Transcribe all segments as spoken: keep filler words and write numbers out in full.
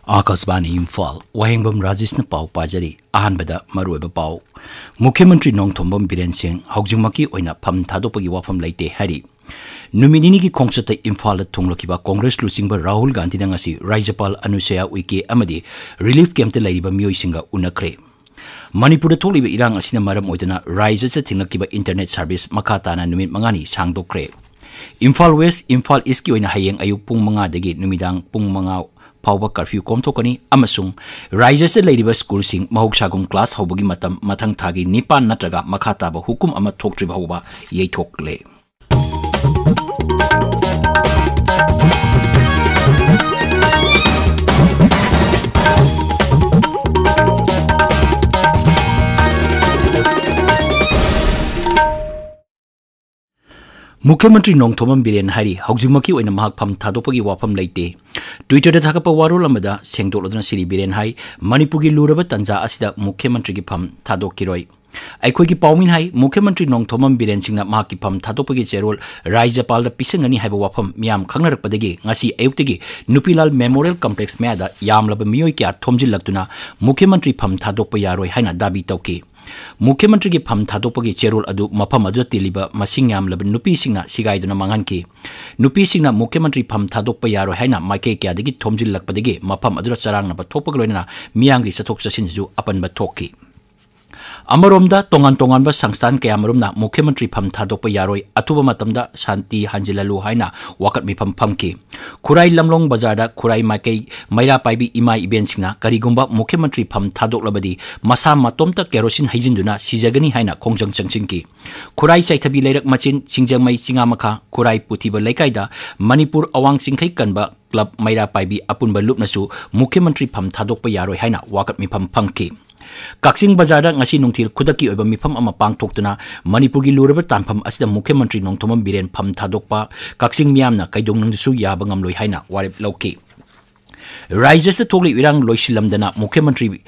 ꯑꯥꯀꯥꯁꯕꯥꯅꯤ ꯏꯝꯐꯥꯜ, ꯋꯥꯍꯦꯡꯕꯝ ꯔꯥꯖꯦꯁꯅ ꯄꯥꯎ ꯄꯥꯖꯔꯤ꯫ ꯑꯍꯥꯟꯕꯗ ꯃꯔꯨꯑꯣꯏꯕ ꯄꯥꯎ꯫ ꯃꯨꯈ꯭ꯌ ꯃꯟꯇ꯭ꯔꯤ ꯅꯣꯡꯊꯣꯝꯕꯝ ꯕꯤꯔꯦꯟ ꯁꯤꯡ ꯍꯧꯖꯤꯛꯃꯛꯀꯤ ꯑꯣꯏꯅ ꯐꯝ ꯊꯥꯗꯣꯛꯄꯒꯤ ꯋꯥꯐꯝ ꯂꯩꯇꯦ ꯍꯥꯏꯔꯤ꯫ ꯅꯨꯃꯤꯠ ꯅꯤꯅꯤꯒꯤ ꯈꯣꯡꯆꯠꯇ ꯏꯝꯐꯥꯜꯗ ꯊꯨꯡꯂꯈꯤꯕ ꯀꯣꯡꯒ꯭ꯔꯦꯁ ꯂꯨꯆꯤꯡꯕ ꯔꯥꯍꯨꯜ ꯒꯥꯟꯙꯤꯅ ꯉꯁꯤ ꯔꯥꯖ꯭ꯌꯄꯥꯜ ꯑꯅꯨꯁꯨꯌꯥ ꯎꯏꯀꯦ ꯑꯃꯗꯤ ꯔꯤꯂꯤꯐ ꯀꯦꯝꯞꯇ ꯂꯩꯔꯤꯕ ꯃꯤꯑꯣꯏꯁꯤꯡꯒ ꯎꯅꯈ꯭ꯔꯦ꯫ ꯃꯅꯤꯄꯨꯔꯗ ꯊꯣꯛꯂꯤꯕ ꯏꯔꯥꯡ ꯑꯁꯤꯅ ꯃꯔꯝ ꯑꯣꯏꯗꯨꯅ ꯔꯥꯖ꯭ꯌꯁꯤꯗ ꯊꯤꯡꯂꯛꯈꯤꯕ ꯏꯟꯇꯔꯅꯦꯠ ꯁꯥꯔꯚꯤꯁ ꯃꯈꯥ ꯇꯥꯅ ꯅꯨꯃꯤꯠ ꯃꯉꯥꯅꯤ ꯁꯥꯡꯗꯣꯛꯈ꯭ꯔꯦ꯫ ꯏꯝꯐꯥꯜ ꯋꯦꯁ, ꯏꯝꯐꯥꯜ ꯏꯁꯀꯤ ꯑꯣꯏꯅ ꯍꯌꯦꯡ ꯑꯌꯨꯛ ꯄꯨꯡ ꯃꯉꯥꯗꯒꯤ ꯅꯨꯃꯤꯗꯥꯡ ꯄꯨꯡ ꯃꯉꯥ ꯐꯥꯎꯕ ꯀꯔꯐ꯭ꯌꯨ ꯀꯣꯝꯊꯣꯛꯀꯅꯤ ꯑꯃꯁꯨꯡ ꯔꯥꯖ꯭ꯌꯁꯤꯗ ꯂꯩꯔꯤꯕ ꯁ꯭ꯀꯨꯜꯁꯤꯡ ꯃꯍꯧꯁꯥꯒꯨꯝ ꯀ꯭ꯂꯥꯁ ꯍꯧꯕꯒꯤ ꯃꯇꯝ ꯃꯊꯪ ꯊꯥꯒꯤ ꯅꯤꯄꯥꯟ ꯅꯠꯇ꯭ꯔꯒ ꯃꯈꯥ ꯇꯥꯕ ꯍꯨꯀꯨꯝ ꯑꯃ ꯊꯣꯛꯇ꯭ꯔꯤꯕ ꯐꯥꯎꯕ ꯌꯩꯊꯣꯛꯂꯦ꯫ ꯃꯨꯈ꯭ꯌ ꯃꯟꯇ꯭ꯔꯤ ꯅꯣꯡꯊꯣꯝꯕꯝ ꯕꯤꯔꯦꯟ ꯍꯥꯏꯔꯤ, ꯍꯧꯖꯤꯛꯃꯛꯀꯤ ꯑꯣꯏꯅ ꯃꯍꯥꯛ ꯐꯝ ꯊꯥꯗꯣꯛꯄꯒꯤ ꯋꯥꯐꯝ ꯂꯩꯇꯦ꯫ Twitter-ꯗ ꯊꯥꯒꯠꯄ ꯋꯥꯔꯣꯜ ꯑꯃꯗ ꯁꯦꯡꯗꯣꯛꯂꯗꯨꯅ ꯁ꯭ꯔꯤ ꯕꯤꯔꯦꯟ ꯍꯥꯏ, ꯃꯅꯤꯄꯨꯔꯒꯤ ꯂꯨꯔꯕ ꯇꯥꯟꯖꯥ ꯑꯁꯤꯗ ꯃꯨꯈ꯭ꯌ ꯃꯟꯇ꯭ꯔꯤꯒꯤ ꯐꯝ ꯊꯥꯗꯣꯛꯈꯤꯔꯣꯏ꯫ ꯑꯩꯈꯣꯏꯒꯤ ꯄꯥꯎꯃꯤꯅ ꯍꯥꯏ, ꯃꯨꯈ꯭ꯌ ꯃꯟꯇ꯭ꯔꯤ ꯅꯣꯡꯊꯣꯝꯕꯝ ꯕꯤꯔꯦꯟ ꯁꯤꯡꯅ ꯃꯍꯥꯛꯀꯤ ꯐꯝ ꯊꯥꯗꯣꯛꯄꯒꯤ ꯆꯦꯔꯣꯜ ꯔꯥꯖ꯭ꯌꯄꯥꯜꯗ ꯄꯤꯁꯤꯟꯒꯅꯤ ꯍꯥꯏꯕ ꯋꯥꯐꯝ ꯃꯤꯌꯥꯝ ꯈꯪꯅꯔꯛꯄꯗꯒꯤ ꯉꯁꯤ ꯑꯌꯨꯛꯇꯒꯤ ꯅꯨꯄꯤꯂꯥꯜ ꯃꯦꯃꯣꯔꯤꯌꯦꯜ ꯀꯝꯄ꯭ꯂꯦꯛꯁ ꯃꯌꯥꯗ ꯌꯥꯝꯂꯕ ꯃꯤꯑꯣꯏ ꯀꯌꯥ ꯊꯣꯝꯖꯤꯜꯂꯛꯇꯨꯅ ꯃꯨꯈ꯭ꯌ ꯃꯟꯇ꯭ꯔꯤ ꯐꯝ ꯊꯥꯗꯣꯛꯄ ꯌꯥꯔꯣꯏ ꯍꯥꯏꯅ ꯗꯥꯕꯤ ꯇꯧꯈꯤ꯫ ꯃꯨꯈ꯭ꯌ ꯃꯟꯇ꯭ꯔꯤꯒꯤ ꯐꯝ ꯊꯥꯗꯣꯛꯄꯒꯤ ꯆꯦꯔꯣꯜ ꯑꯗꯨ ꯃꯐꯝ ꯑꯗꯨꯗ ꯇꯤꯜꯂꯤꯕ ꯃꯁꯤꯡ ꯌꯥꯝꯂꯕ ꯅꯨꯄꯤꯁꯤꯡꯅ ꯁꯤꯒꯥꯏꯗꯨꯅ ꯃꯥꯡꯍꯟꯈꯤ꯫ ꯅꯨꯄꯤꯁꯤꯡꯅ ꯃꯨꯈ꯭ꯌ ꯃꯟꯇ꯭ꯔꯤ ꯐꯝ ꯊꯥꯗꯣꯛꯄ ꯌꯥꯔꯣꯏ ꯍꯥꯏꯅ ꯃꯥꯏꯀꯩ ꯀꯌꯥꯗꯒꯤ ꯊꯣꯝꯖꯤꯜꯂꯛꯄꯗꯒꯤ ꯃꯐꯝ ꯑꯗꯨꯗ ꯆꯔꯥꯡꯅꯕ ꯊꯣꯛꯄꯒ ꯂꯣꯏꯅꯅ ꯃꯤꯌꯥꯝꯒꯤ ꯆꯠꯊꯣꯛ ꯆꯠꯁꯤꯟꯁꯨ ꯑꯄꯟꯕ ꯊꯣꯛꯈꯤ꯫ ꯑꯃꯔꯣꯝꯗ, ꯇꯣꯉꯥꯟ ꯇꯣꯉꯥꯟꯕ ꯁꯪꯁꯊꯥꯟ ꯀꯌꯥꯃꯔꯨꯝꯅ ꯃꯨꯈ꯭ꯌ ꯃꯟꯇ꯭ꯔꯤ ꯐꯝ ꯊꯥꯗꯣꯛꯄ ꯌꯥꯔꯣꯏ, ꯑꯊꯨꯕ ꯃꯇꯝꯗ ꯁꯥꯟꯇꯤ ꯍꯟꯖꯤꯜꯍꯜꯂꯨ ꯍꯥꯏꯅ ꯋꯥꯀꯠ ꯃꯤꯐꯝ ꯐꯝꯈꯤ꯫ ꯈꯨꯔꯥꯏ ꯂꯝꯂꯣꯡ ꯕꯖꯥꯔꯗ ꯈꯨꯔꯥꯏ ꯃꯥꯏꯀꯩ ꯃꯩꯔꯥ ꯄꯥꯏꯕꯤ ꯏꯃꯥ ꯏꯕꯦꯟꯁꯤꯡꯅ ꯀꯔꯤꯒꯨꯝꯕ ꯃꯨꯈ꯭ꯌ ꯃꯟꯇ꯭ꯔꯤ ꯐꯝ ꯊꯥꯗꯣꯛꯂꯕꯗꯤ ꯃꯁꯥ ꯃꯇꯣꯝꯇ ꯀꯦꯔꯣꯁꯤꯟ ꯍꯩꯖꯤꯟꯗꯨꯅ ꯁꯤꯖꯒꯅꯤ ꯍꯥꯏꯅ ꯈꯣꯡꯖꯪ ꯆꯪꯁꯤꯟꯈꯤ꯫ ꯈꯨꯔꯥꯏ ꯆꯥꯏꯊꯕꯤ ꯂꯩꯔꯛ ꯃꯆꯤꯟ, ꯁꯤꯡꯖꯃꯩ, ꯆꯤꯉꯥꯃꯈꯥ, ꯈꯨꯔꯥꯏ ꯄꯨꯊꯤꯕ ꯂꯩꯀꯥꯏꯗ ꯃꯅꯤꯄꯨꯔ ꯑꯋꯥꯡ ꯆꯤꯡꯈꯩ ꯀꯟꯕ ꯀ꯭ꯂꯕ ꯃꯩꯔꯥ ꯄꯥꯏꯕꯤ ꯑꯄꯨꯟꯕ ꯂꯨꯞꯅꯁꯨ ꯃꯨꯈ꯭ꯌ ꯃꯟꯇ꯭ꯔꯤ ꯐꯝ ꯊꯥꯗꯣꯛꯄ ꯌꯥꯔꯣꯏ ꯍꯥꯏꯅ ꯋꯥꯀꯠ ꯃꯤꯐꯝ ꯐꯝꯈꯤ꯫ ꯀꯛꯆꯤꯡ ꯕꯖꯥꯔꯗ ꯉꯁꯤ ꯅꯨꯡꯊꯤꯜ ꯈꯨꯗꯛꯀꯤ ꯑꯣꯏꯕ ꯃꯤꯐꯝ ꯑꯃ ꯄꯥꯡꯊꯣꯛꯇꯨꯅ ꯃꯅꯤꯄꯨꯔꯒꯤ ꯂꯨꯔꯕ ꯇꯥꯟꯐꯝ ꯑꯁꯤꯗ ꯃꯨꯈ꯭ꯌ ꯃꯟꯇ꯭ꯔꯤ ꯅꯣꯡꯊꯣꯝꯕꯝ ꯕꯤꯔꯦꯟ ꯐꯝ ꯊꯥꯗꯣꯛꯄ ꯀꯛꯆꯤꯡ ꯃꯤꯌꯥꯝꯅ ꯀꯩꯗꯧꯅꯨꯡꯗꯁꯨ ꯌꯥꯕ ꯉꯝꯂꯣꯏ ꯍꯥꯏꯅ ꯋꯥꯔꯦꯞ ꯂꯧꯈꯤ꯫ ꯔꯥꯖ꯭ꯌꯁꯤꯗ ꯊꯣꯛꯂꯤꯕ ꯏꯔꯥꯡ ꯂꯣꯏꯁꯤꯜꯂꯝꯗꯅ ꯃꯨꯈ꯭ꯌ ꯃꯟꯇ꯭ꯔꯤ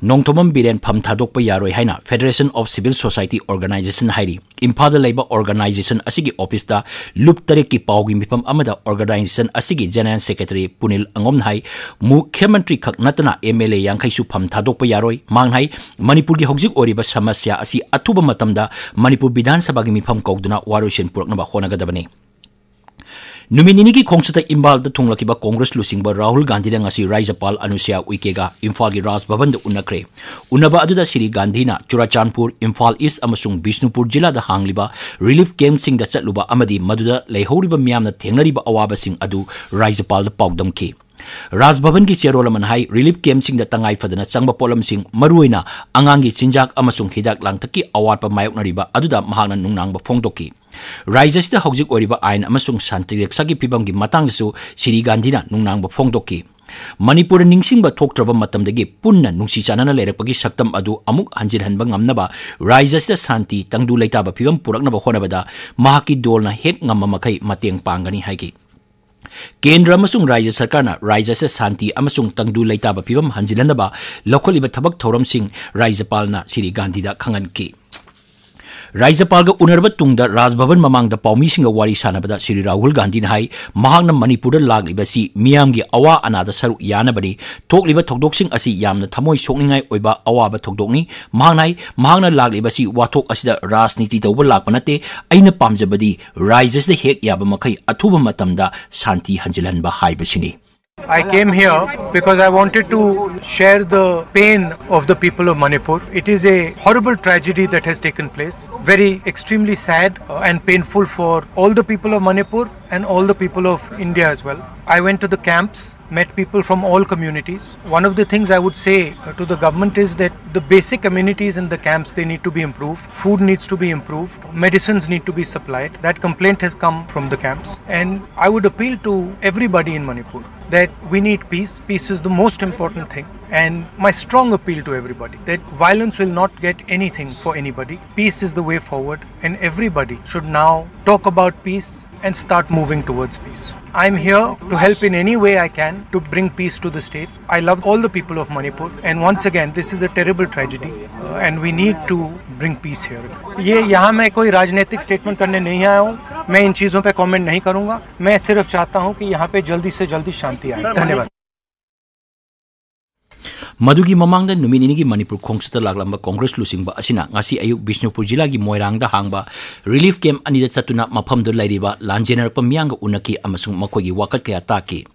ꯅꯣꯡꯊꯣꯝꯕꯝ ꯕꯤꯔꯦꯟ ꯐꯝ ꯊꯥꯗꯣꯛꯄ ꯌꯥꯔꯣꯏ ꯍꯥꯏꯅ Federation of Civil Society Organization ꯍꯥꯏꯔꯤ꯫ ꯏꯝꯐꯥꯜꯗ ꯂꯩꯕ organization ꯑꯁꯤꯒꯤ office ꯇ ꯂꯨꯞ ꯇꯔꯦꯠꯀꯤ ꯄꯥꯎꯒꯤ ꯃꯤꯐꯝ ꯑꯃꯗ organization ꯑꯁꯤꯒꯤ General Secretary ꯄꯨꯅꯤꯜ ꯑꯉꯣꯝꯅ ꯍꯥꯏ, ꯃꯨꯈ꯭ꯌ ꯃꯟꯇ꯭ꯔꯤ ꯈꯛ ꯅꯠꯇꯅ M L A ꯌꯥꯡꯈꯩꯁꯨ ꯐꯝ ꯊꯥꯗꯣꯛꯄ ꯌꯥꯔꯣꯏ꯫ ꯃꯍꯥꯛꯅ ꯍꯥꯏ, ꯃꯅꯤꯄꯨꯔꯒꯤ ꯍꯧꯖꯤꯛ ꯑꯣꯏꯔꯤꯕ ꯁꯃꯁ꯭ꯌꯥ ꯑꯁꯤ ꯑꯊꯨꯕ ꯃꯇꯝꯗ ꯃꯅꯤꯄꯨꯔ ꯕꯤꯙꯥꯟ ꯁꯚꯥꯒꯤ ꯃꯤꯐꯝ ꯀꯧꯗꯨꯅ ꯋꯥꯔꯣꯏꯁꯤꯟ ꯄꯨꯔꯛꯅꯕ ꯍꯣꯠꯅꯒꯗꯕꯅꯤ꯫ ꯅꯨꯃꯤꯠ ꯅꯤꯅꯤꯒꯤ ꯈꯣꯡꯆꯠꯇ ꯏꯝꯐꯥꯜꯗ ꯊꯨꯡꯂꯛꯈꯤꯕ ꯀꯣꯡꯒ꯭ꯔꯦꯁ ꯂꯨꯆꯤꯡꯕ ꯔꯥꯍꯨꯜ ꯒꯥꯟꯙꯤꯅ ꯉꯁꯤ ꯔꯥꯖ꯭ꯌꯄꯥꯜ ꯑꯅꯨꯁꯨꯌꯥ ꯎꯏꯀꯦꯒ ꯏꯝꯐꯥꯜꯒꯤ ꯔꯥꯖ ꯚꯕꯟꯗ ꯎꯅꯈ꯭ꯔꯦ꯫ ꯎꯅꯕ ꯑꯗꯨꯗ ꯁ꯭ꯔꯤ ꯒꯥꯟꯙꯤꯅ ꯆꯨꯔꯥꯆꯥꯟꯄꯨꯔ, ꯏꯝꯐꯥꯜ ꯏꯁ꯭ꯠ ꯑꯃꯁꯨꯡ ꯕꯤꯁꯅꯨꯄꯨꯔ ꯖꯤꯂꯥꯗ ꯍꯥꯡꯂꯤꯕ relief camp ꯁꯤꯡꯗ ꯆꯠꯂꯨꯕ ꯑꯃꯗꯤ ꯃꯗꯨꯗ ꯂꯩꯍꯧꯔꯤꯕ ꯃꯤꯌꯥꯝꯅ ꯊꯦꯡꯅꯔꯤꯕ ꯑꯋꯥꯕꯁꯤꯡ ꯑꯗꯨ ꯔꯥꯖ꯭ꯌꯄꯥꯜꯗ ꯄꯥꯎꯗꯝꯈꯤ꯫ ꯔꯥꯖ ꯚꯕꯟꯒꯤ ꯆꯦꯔꯣꯜ ꯑꯃꯅ ꯍꯥꯏ, relief camp ꯁꯤꯡꯗ ꯇꯉꯥꯏ ꯐꯗꯅ ꯆꯪꯕ ꯄꯣꯠꯂꯝꯁꯤꯡ, ꯃꯔꯨꯑꯣꯏꯅ ꯑꯉꯥꯡꯒꯤ ꯆꯤꯟꯖꯥꯛ ꯑꯃꯁꯨꯡ ꯍꯤꯗꯥꯛ ꯂꯥꯡꯊꯛꯀꯤ ꯑꯋꯥꯠꯄ ꯃꯥꯌꯣꯛꯅꯔꯤꯕ ꯑꯗꯨꯗ ꯃꯍꯥꯛꯅ ꯅꯨꯡꯅꯥꯡꯕ ꯐꯣꯡꯗꯣꯛꯈꯤ꯫ ꯔꯥꯖ꯭ꯌ ꯑꯁꯤꯗ ꯍꯧꯖꯤꯛ ꯑꯣꯏꯔꯤꯕ ꯑꯥꯏꯟ ꯑꯃꯁꯨꯡ ꯁꯥꯟꯇꯤ ꯔꯛꯁꯥꯒꯤ ꯐꯤꯕꯝꯒꯤ ꯃꯇꯥꯡꯗꯁꯨ ꯁ꯭ꯔꯤ ꯒꯥꯟꯙꯤꯅ ꯅꯨꯡꯅꯥꯡꯕ ꯐꯣꯡꯗꯣꯛꯈꯤ꯫ ꯃꯅꯤꯄꯨꯔꯗ ꯅꯤꯡꯁꯤꯡꯕ ꯊꯣꯛꯇ꯭ꯔꯕ ꯃꯇꯝꯗꯒꯤ ꯄꯨꯟꯅ ꯅꯨꯡꯁꯤ ꯆꯥꯟꯅꯅ ꯂꯩꯔꯛꯄꯒꯤ ꯁꯛꯇꯝ ꯑꯗꯨ ꯑꯃꯨꯛ ꯍꯟꯖꯤꯜꯍꯟꯕ ꯉꯝꯅꯕ ꯔꯥꯖ꯭ꯌ ꯑꯁꯤꯗ ꯁꯥꯟꯇꯤ, ꯇꯪꯗꯨ ꯂꯩꯇꯥꯕ ꯐꯤꯕꯝ ꯄꯨꯔꯛꯅꯕ ꯍꯣꯠꯅꯕꯗ ꯃꯍꯥꯛꯀꯤ ꯗꯣꯜꯅ ꯍꯦꯛ ꯉꯝꯕ ꯃꯈꯩ ꯃꯇꯦꯡ ꯄꯥꯡꯒꯅꯤ ꯍꯥꯏꯈꯤ꯫ ꯀꯦꯟꯗ꯭ꯔ ꯑꯃꯁꯨꯡ ꯔꯥꯖ꯭ꯌ ꯁꯔꯀꯥꯔꯅ ꯔꯥꯖ꯭ꯌ ꯑꯁꯤꯗ ꯁꯥꯟꯇꯤ ꯑꯃꯁꯨꯡ ꯇꯪꯗꯨ ꯂꯩꯇꯥꯕ ꯐꯤꯕꯝ ꯍꯟꯖꯤꯜꯍꯟꯅꯕ ꯂꯧꯈꯠꯂꯤꯕ ꯊꯕꯛ ꯊꯧꯔꯝꯁꯤꯡ ꯔꯥꯖ꯭ꯌꯄꯥꯜꯅ ꯁ꯭ꯔꯤ ꯒꯥꯟꯙꯤꯗ ꯈꯪꯍꯟꯈꯤ꯫ ꯔꯥꯖ꯭ꯌꯄꯥꯜꯒ ꯎꯅꯔꯕ ꯇꯨꯡꯗ ꯔꯥꯖ ꯚꯕꯟ ꯃꯃꯥꯡꯗ ꯄꯥꯎꯃꯤꯁꯤꯡꯒ ꯋꯥꯔꯤ ꯁꯥꯟꯅꯕꯗ ꯁ꯭ꯔꯤ ꯔꯥꯍꯨꯜ ꯒꯥꯟꯙꯤꯅ ꯍꯥꯏ, ꯃꯍꯥꯛꯅ ꯃꯅꯤꯄꯨꯔꯗ ꯂꯥꯛꯂꯤꯕꯁꯤ ꯃꯤꯌꯥꯝꯒꯤ ꯑꯋꯥ ꯑꯅꯥꯗ ꯁꯔꯨꯛ ꯌꯥꯅꯕꯅꯤ꯫ ꯊꯣꯛꯂꯤꯕ ꯊꯧꯗꯣꯛꯁꯤꯡ ꯑꯁꯤ ꯌꯥꯝꯅ ꯊꯃꯣꯏ ꯁꯣꯛꯅꯤꯡꯉꯥꯏ ꯑꯣꯏꯕ ꯑꯋꯥꯕ ꯊꯧꯗꯣꯛꯅꯤ꯫ ꯃꯍꯥꯛꯅ ꯍꯥꯏ, ꯃꯍꯥꯛꯅ ꯂꯥꯛꯂꯤꯕꯁꯤ ꯋꯥꯊꯣꯛ ꯑꯁꯤꯗ ꯔꯥꯖꯅꯤꯇꯤ ꯇꯧꯕ ꯂꯥꯛꯄ ꯅꯠꯇꯦ꯫ ꯑꯩꯅ ꯄꯥꯝꯖꯕꯗꯤ ꯔꯥꯖ꯭ꯌ ꯑꯁꯤꯗ ꯍꯦꯛ ꯌꯥꯕ ꯃꯈꯩ ꯑꯊꯨꯕ ꯃꯇꯝꯗ ꯁꯥꯟꯇꯤ ꯍꯟꯖꯤꯜꯍꯟꯕ ꯍꯥꯏꯕꯁꯤꯅꯤ꯫ I came here because I wanted to share the pain of the people of Manipur. It is a horrible tragedy that has taken place. Very extremely sad, uh, and painful for all the people of Manipur and all the people of India as well. I went to the camps, met people from all communities. One of the things I would say, uh, to the government is that the basic amenities in the camps, they need to be improved. Food needs to be improved. Medicines need to be supplied. That complaint has come from the camps. And I would appeal to everybody in Manipur that we need peace. Peace is the most important thing. And my strong appeal to everybody that violence will not get anything for anybody. Peace is the way forward, and everybody should now talk about peace, and start moving towards peace. I'm here to help in any way I can to bring peace to the state. I love all the people of Manipur, and once again, this is a terrible tragedy, uh, and we need to bring peace here. ये यहाँ मैं कोई राजनीतिक statement करने नहीं आया हूँ, मैं इन चीज़ों पे कमेंट नहीं करूँगा। मैं सिर्फ चाहता हूँ कि यहाँ पे जल्दी से जल्दी शांति आए। धन्यवाद। ꯃꯗꯨꯒꯤ ꯃꯃꯥꯡꯗ ꯅꯨꯃꯤꯠ ꯅꯤꯅꯤꯒꯤ ꯃꯅꯤꯄꯨꯔ ꯈꯣꯡꯆꯠꯇ ꯂꯥꯛꯂꯝꯕ ꯀꯣꯡꯒ꯭ꯔꯦꯁ ꯂꯨꯆꯤꯡꯕ ꯑꯁꯤꯅ ꯉꯁꯤ ꯑꯌꯨꯛ ꯕꯤꯁꯅꯨꯄꯨꯔ ꯖꯤꯂꯥꯒꯤ ꯃꯣꯏꯔꯥꯡꯗ ꯍꯥꯡꯕ ꯔꯤꯂꯤꯐ ꯀꯦꯝꯞ ꯑꯅꯤꯗ ꯆꯠꯇꯨꯅ ꯃꯐꯝꯗꯨ ꯂꯩꯔꯤꯕ ꯂꯥꯟꯖꯦꯟꯅꯔꯛꯄ ꯃꯤꯌꯥꯝꯒ ꯎꯅꯈꯤ ꯑꯃꯁꯨꯡ ꯃꯈꯣꯏꯒꯤ ꯋꯥꯀꯠ ꯀꯌꯥ ꯇꯥꯈꯤ꯫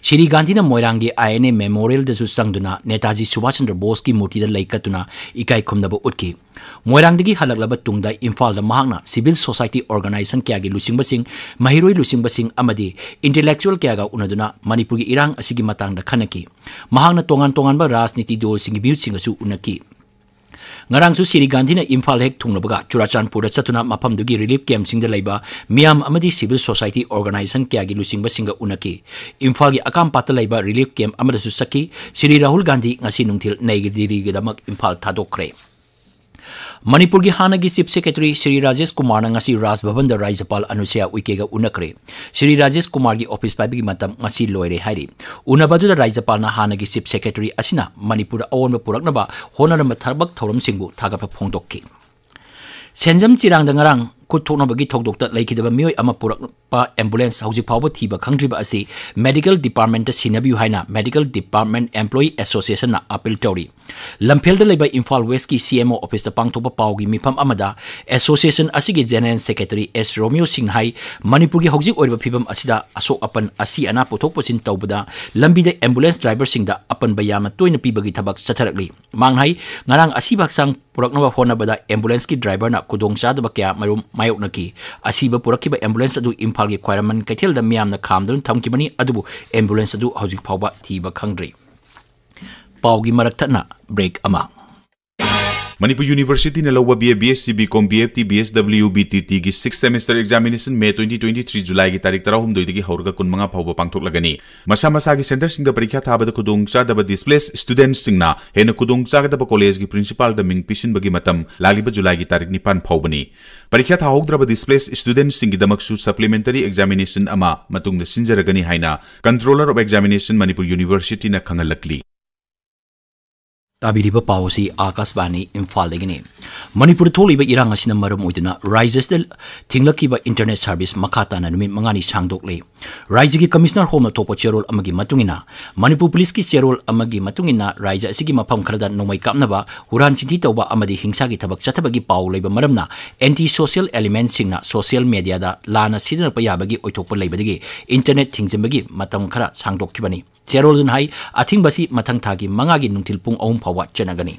ꯁꯤꯔꯤ ꯒꯥꯟꯙꯤꯅ ꯃꯣꯏꯔꯥꯡꯒꯤ ꯑꯥꯏ ꯑꯦꯟ ꯑꯦ ꯃꯦꯃꯣꯔꯤꯌꯦꯜꯗꯁꯨ ꯆꯪꯗꯨꯅ ꯅꯦꯇꯥꯖꯤ ꯁꯨꯚꯥꯁ ꯆꯟꯗ꯭ꯔ ꯕꯣꯁꯀꯤ ꯃꯨꯔꯇꯤꯗ ꯂꯩ ꯀꯠꯇꯨꯅ ꯏꯀꯥꯏ ꯈꯨꯝꯅꯕ ꯎꯠꯈꯤ꯫ ꯃꯣꯏꯔꯥꯡꯗꯒꯤ ꯍꯜꯂꯛꯂꯕ ꯇꯨꯡꯗ ꯏꯝꯐꯥꯜꯗ ꯃꯍꯥꯛꯅ ꯁꯤꯚꯤꯜ ꯁꯣꯁꯥꯏꯇꯤ ꯑꯣꯔꯒꯅꯥꯏꯖꯦꯁꯟ ꯀꯌꯥꯒꯤ ꯂꯨꯆꯤꯡꯕꯁꯤꯡ, ꯃꯍꯩꯔꯣꯏ ꯂꯨꯆꯤꯡꯕꯁꯤꯡ ꯑꯃꯗꯤ ꯏꯟꯇꯦꯂꯦꯛꯆꯨꯑꯦꯜ ꯀꯌꯥꯒ ꯎꯅꯗꯨꯅ ꯃꯅꯤꯄꯨꯔꯒꯤ ꯏꯔꯥꯡ ꯑꯁꯤꯒꯤ ꯃꯇꯥꯡꯗ ꯈꯟꯅꯈꯤ꯫ ꯃꯍꯥꯛꯅ ꯇꯣꯉꯥꯟ ꯇꯣꯉꯥꯟꯕ ꯔꯥꯖꯅꯤꯇꯤ ꯗꯜꯁꯤꯡꯒꯤ ꯃꯤꯍꯨꯠꯁꯤꯡꯒꯁꯨ ꯎꯅꯈꯤ꯫ ꯉꯔꯥꯡꯁꯨ ꯁꯤꯔꯤ ꯒꯥꯟꯙꯤꯅ ꯏꯝꯐꯥꯜ ꯍꯦꯛ ꯊꯨꯡꯂꯕꯒ ꯆꯨꯔꯥꯆꯥꯟꯄꯨꯔꯗ ꯆꯠꯇꯨꯅ ꯃꯐꯝꯗꯨꯒꯤ ꯔꯤꯂꯤꯐ ꯀꯦꯝꯞꯁꯤꯡꯗ ꯂꯩꯕ ꯃꯤꯌꯥꯝ ꯑꯃꯗꯤ ꯁꯤꯚꯤꯜ ꯁꯣꯁꯥꯏꯇꯤ ꯑꯣꯔꯒꯅꯥꯏꯖꯦꯁꯟ ꯀꯌꯥꯒꯤ ꯂꯨꯆꯤꯡꯕꯁꯤꯡꯒ ꯎꯅꯈꯤ꯫ ꯏꯝꯐꯥꯜꯒꯤ ꯑꯀꯥꯝꯄꯥꯠꯇ ꯂꯩꯕ ꯔꯤꯂꯤꯐ ꯀꯦꯝꯞ ꯑꯃꯗꯁꯨ ꯆꯠꯈꯤ꯫ ꯁꯤꯔꯤ ꯔꯥꯍꯨꯜ ꯒꯥꯟꯙꯤ ꯉꯁꯤ ꯅꯨꯡꯊꯤꯜ ꯅꯩ ꯗꯤꯜꯂꯤꯒꯤꯗꯃꯛ ꯏꯝꯐꯥꯜ ꯊꯥꯗꯣꯛꯈ꯭ꯔꯦ꯫ ꯃꯅꯤꯄꯨꯔꯒꯤ ꯍꯥꯟꯅꯒꯤ ꯆꯤꯐ ꯁꯦꯀ꯭ꯔꯦꯇꯔꯤ ꯁ꯭ꯔꯤ ꯔꯥꯖꯦꯁ ꯀꯨꯃꯥꯔꯅ ꯉꯁꯤ ꯔꯥꯖ ꯚꯕꯟꯗ ꯔꯥꯖ꯭ꯌꯄꯥꯜ ꯑꯅꯨꯁꯨꯌꯥ ꯎꯏꯀꯦꯒ ꯎꯅꯈ꯭ꯔꯦ꯫ ꯁ꯭ꯔꯤ ꯔꯥꯖꯦꯁ ꯀꯨꯃꯥꯔꯒꯤ ꯑꯣꯐꯤꯁ ꯄꯥꯏꯕꯒꯤ ꯃꯇꯝ ꯉꯁꯤ ꯂꯣꯏꯔꯦ ꯍꯥꯏꯔꯤ꯫ ꯎꯅꯕ ꯑꯗꯨꯗ ꯔꯥꯖ꯭ꯌꯄꯥꯜꯅ ꯍꯥꯟꯅꯒꯤ ꯆꯤꯐ ꯁꯦꯀ꯭ꯔꯦꯇꯔꯤ ꯑꯁꯤꯅ ꯃꯅꯤꯄꯨꯔꯗ ꯑꯑꯣꯟꯕ ꯄꯨꯔꯛꯅꯕ ꯍꯣꯠꯅꯔꯝꯕ ꯊꯕꯛ ꯊꯧꯔꯝꯁꯤꯡꯕꯨ ꯊꯥꯒꯠꯄ ꯐꯣꯡꯗꯣꯛꯈꯤ꯫ ꯁꯦꯟꯖꯝ ꯆꯤꯔꯥꯡꯗ ꯉꯔꯥꯡ ꯈꯨꯠ ꯊꯣꯛꯅꯕꯒꯤ ꯊꯧꯗꯣꯛꯇ ꯂꯩꯈꯤꯗꯕ ꯃꯤꯑꯣꯏ ꯑꯃ ꯄꯨꯔꯛꯄ ꯑꯦꯝꯕꯨꯂꯦꯟꯁ ꯍꯧꯖꯤꯛ ꯐꯥꯎꯕ ꯊꯤꯕ ꯈꯪꯗ꯭ꯔꯤꯕ ꯑꯁꯤ ꯃꯦꯗꯤꯀꯦꯜ ꯗꯤꯄꯥꯔꯠꯃꯦꯟꯇ ꯁꯤꯟꯅꯕꯤꯌꯨ ꯍꯥꯏꯅ ꯃꯦꯗꯤꯀꯦꯜ ꯗꯤꯄꯥꯔꯠꯃꯦꯟ ꯑꯦꯝꯄ꯭ꯂꯣꯌꯤ ꯑꯦꯁꯣꯁꯤꯌꯦꯁꯟꯅ ꯑꯄꯤꯜ ꯇꯧꯔꯤ꯫ ꯂꯝꯐꯦꯜꯗ ꯂꯩꯕ ꯏꯝꯐꯥꯜ ꯋꯦꯁꯀꯤ ꯁꯤ ꯑꯦꯝ ꯑꯣ ꯑꯣꯐꯤꯁꯇ ꯄꯥꯡꯊꯣꯛꯄ ꯄꯥꯎꯒꯤ ꯃꯤꯐꯝ ꯑꯃꯗ ꯑꯦꯁꯣꯁꯤꯌꯦꯁꯟ ꯑꯁꯤꯒꯤ ꯖꯦꯅꯦꯔꯦꯜ ꯁꯦꯀ꯭ꯔꯦꯇꯔꯤ ꯑꯦꯁ ꯔꯣꯃꯤꯌꯣ ꯁꯤꯡꯅ ꯍꯥꯏ, ꯃꯅꯤꯄꯨꯔꯒꯤ ꯍꯧꯖꯤꯛ ꯑꯣꯏꯔꯤꯕ ꯐꯤꯕꯝ ꯑꯁꯤꯗ ꯑꯁꯣꯛ ꯑꯄꯟ, ꯑꯁꯤ ꯑꯅꯥ ꯄꯨꯊꯣꯛ ꯄꯨꯁꯤꯟ ꯇꯧꯕꯗ ꯂꯝꯕꯤꯗ ꯑꯦꯝꯕꯨꯂꯦꯟꯁ ꯗ꯭ꯔꯥꯏꯚꯔꯁꯤꯡꯗ ꯑꯄꯟꯕ ꯌꯥꯝꯅ ꯇꯣꯏꯅ ꯄꯤꯕꯒꯤ ꯊꯕꯛ ꯆꯠꯊꯔꯛꯂꯤ꯫ ꯃꯍꯥꯛꯅ ꯍꯥꯏ, ꯉꯔꯥꯡ ꯑꯁꯤꯕ ꯍꯛꯆꯥꯡ ꯄꯨꯔꯛꯅꯕ ꯍꯣꯠꯅꯕꯗ ꯑꯦꯝꯕꯨꯂꯦꯟꯁꯀꯤ ꯗ꯭ꯔꯥꯏꯚꯔꯅ ꯈꯨꯗꯣꯡꯆꯥꯗꯕ ꯀꯌꯥ ꯃꯔꯨꯝ ꯃꯥꯌꯣꯛꯅꯈꯤ꯫ ꯑꯁꯤꯕ ꯄꯨꯔꯛꯈꯤꯕ ꯑꯦꯝꯕꯨꯂꯦꯟꯁ ꯑꯗꯨ ꯏꯝꯐꯥꯜꯒꯤ ꯈ꯭ꯋꯥꯏꯔꯝꯕꯟ ꯀꯩꯊꯦꯜꯗ ꯃꯤꯌꯥꯝꯅ ꯈꯥꯝꯗꯨꯅ ꯊꯝꯈꯤꯕꯅꯤ, ꯑꯗꯨꯕꯨ ꯑꯦꯝꯕꯨꯂꯦꯟꯁ ꯑꯗꯨ ꯍꯧꯖꯤꯛ ꯐꯥꯎꯕ ꯊꯤꯕ ꯈꯪꯗ꯭ꯔꯤ꯫ ꯄꯥꯎꯒꯤ ꯃꯔꯛ ꯊꯠꯅ ꯕ꯭ꯔꯦꯛ ꯑꯃ꯫ ꯃꯅꯤꯄꯨꯔ ꯌꯨꯅꯤꯚꯔꯁꯤꯇꯤꯅ ꯂꯧꯕ B A, B S C, B Com, B F T, B S W, B T T ꯒꯤ sixth semester examination May twenty twenty-three Julyꯒꯤ ꯇꯥꯔꯤꯛ ꯇꯔꯥꯍꯨꯝꯗꯣꯏꯗꯒꯤ ꯍꯧꯔꯒ ꯀꯨꯟꯃꯉꯥ ꯐꯥꯎꯕ ꯄꯥꯡꯊꯣꯛꯂꯒꯅꯤ꯫ ꯃꯁꯥ ꯃꯁꯥꯒꯤ centreꯁꯤꯡꯗ ꯄꯔꯤꯈ꯭ꯌꯥ ꯊꯥꯕꯗ ꯈꯨꯗꯣꯡꯆꯥꯗꯕ displaced studentꯁꯤꯡꯅ ꯍꯦꯟꯅ ꯈꯨꯗꯣꯡꯆꯥꯒꯗꯕ collegeꯀꯤ principalꯗ ꯃꯤꯡ ꯄꯤꯁꯤꯟꯕꯒꯤ ꯃꯇꯝ ꯂꯥꯛꯂꯤꯕ Julyꯒꯤ ꯇꯥꯔꯤꯛ ꯅꯤꯄꯥꯟ ꯐꯥꯎꯕꯅꯤ꯫ ꯄꯔꯤꯈ꯭ꯌꯥ ꯊꯥꯍꯧꯗ꯭ꯔꯕ displaced studentꯁꯤꯡꯒꯤꯗꯃꯛꯁꯨ supplementary examination ꯑꯃ ꯃꯇꯨꯡꯗ ꯁꯤꯟꯖꯔꯒꯅꯤ ꯍꯥꯏꯅ Controller of Examination, ꯃꯅꯤꯄꯨꯔ ꯌꯨꯅꯤꯚꯔꯁꯤꯇꯤꯅ ꯈꯪꯍꯜꯂꯛꯂꯤ꯫ ꯇꯥꯕꯤꯔꯤꯕ ꯄꯥꯎ ꯑꯁꯤ ꯑꯥꯀꯥꯁꯕꯥꯅꯤ ꯏꯝꯐꯥꯜꯗꯒꯤꯅꯤ꯫ ꯃꯅꯤꯄꯨꯔꯗ ꯊꯣꯛꯂꯤꯕ ꯏꯔꯥꯡ ꯑꯁꯤꯅ ꯃꯔꯝ ꯑꯣꯏꯗꯨꯅ ꯔꯥꯖ꯭ꯌ ꯑꯁꯤꯗ ꯊꯤꯡꯂꯛꯈꯤꯕ internet service ꯃꯈꯥ ꯇꯥꯅ ꯅꯨꯃꯤꯠ ꯃꯉꯥꯅꯤ ꯁꯥꯡꯗꯣꯛꯂꯦ꯫ ꯔꯥꯖ꯭ꯌꯒꯤ commissioner hallꯅ ꯊꯣꯛꯄ ꯆꯦꯔꯣꯜ ꯑꯃꯒꯤ ꯃꯇꯨꯡ ꯏꯟꯅ, ꯃꯅꯤꯄꯨꯔ ꯄꯨꯂꯤꯁꯀꯤ ꯆꯦꯔꯣꯜ ꯑꯃꯒꯤ ꯃꯇꯨꯡ ꯏꯟꯅ, ꯔꯥꯖ꯭ꯌ ꯑꯁꯤꯒꯤ ꯃꯐꯝ ꯈꯔꯗ ꯅꯣꯡꯃꯩ ꯀꯥꯞꯅꯕ, ꯍꯨꯔꯥꯟ ꯆꯤꯟꯊꯤ ꯇꯧꯕ ꯑꯃꯗꯤ ꯍꯤꯡꯁꯥꯒꯤ ꯊꯕꯛ ꯆꯠꯊꯕꯒꯤ ꯄꯥꯎ ꯂꯩꯕ ꯃꯔꯝꯅ, anti social elementꯁꯤꯡꯅ social mediaꯗ ꯂꯥꯟꯅ ꯁꯤꯖꯤꯟꯅꯔꯛꯄ ꯌꯥꯕꯒꯤ ꯑꯣꯏꯊꯣꯛꯄ ꯂꯩꯕꯗꯒꯤ internet ꯊꯤꯡꯖꯤꯟꯕꯒꯤ ꯃꯇꯝ ꯈꯔ ꯁꯥꯡꯗꯣꯛꯈꯤꯕꯅꯤ꯫ ꯆꯦꯔꯣꯜꯗꯨꯅ ꯍꯥꯏ, ꯑꯊꯤꯡꯕ ꯑꯁꯤ ꯃꯊꯪ ꯊꯥꯒꯤ ꯃꯉꯥꯒꯤ ꯅꯨꯡꯊꯤꯜ ꯄꯨꯡ ꯑꯍꯨꯝ ꯐꯥꯎꯕ ꯆꯠꯅꯒꯅꯤ꯫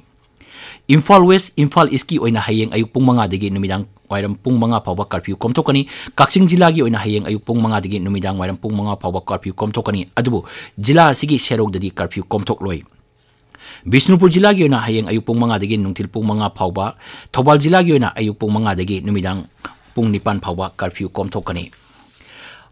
ꯏꯝꯐꯥꯜ West, ꯏꯝꯐꯥꯜ Eastꯀꯤ ꯑꯣꯏꯅ ꯍꯌꯦꯡ ꯑꯌꯨꯛ ꯄꯨꯡ ꯃꯉꯥꯗꯒꯤ ꯅꯨꯃꯤꯗꯥꯡ ꯋꯥꯏꯔꯝ ꯄꯨꯡ ꯃꯉꯥ ꯐꯥꯎꯕ curfew ꯀꯣꯝꯊꯣꯛꯀꯅꯤ꯫ ꯀꯛꯆꯤꯡ ꯖꯤꯂꯥꯒꯤ ꯑꯣꯏꯅ ꯍꯌꯦꯡ ꯑꯌꯨꯛ ꯄꯨꯡ ꯃꯉꯥꯗꯒꯤ ꯅꯨꯃꯤꯗꯥꯡ ꯋꯥꯏꯔꯝ ꯄꯨꯡ ꯃꯉꯥ ꯐꯥꯎꯕ curfew ꯀꯣꯝꯊꯣꯛꯀꯅꯤ꯫ ꯑꯗꯨꯕꯨ ꯖꯤꯂꯥ ꯑꯁꯤꯒꯤ ꯁꯦꯔꯧꯗꯗꯤ curfew ꯀꯣꯝꯊꯣꯛꯂꯣꯏ꯫ ꯕꯤꯁꯅꯨꯄꯨꯔ ꯖꯤꯂꯥꯒꯤ ꯑꯣꯏꯅ ꯍꯌꯦꯡ ꯑꯌꯨꯛ ꯄꯨꯡ ꯃꯉꯥꯗꯒꯤ ꯅꯨꯡꯊꯤꯜ ꯄꯨꯡ ꯃꯉꯥ ꯐꯥꯎꯕ, ꯊꯧꯕꯥꯜ ꯖꯤꯂꯥꯒꯤ ꯑꯣꯏꯅ ꯑꯌꯨꯛ ꯄꯨꯡ ꯃꯉꯥꯗꯒꯤ ꯅꯨꯃꯤꯗꯥꯡ ꯄꯨꯡ ꯅꯤꯄꯥꯟ ꯐꯥꯎꯕ curfew ꯀꯣꯝꯊꯣꯛꯀꯅꯤ꯫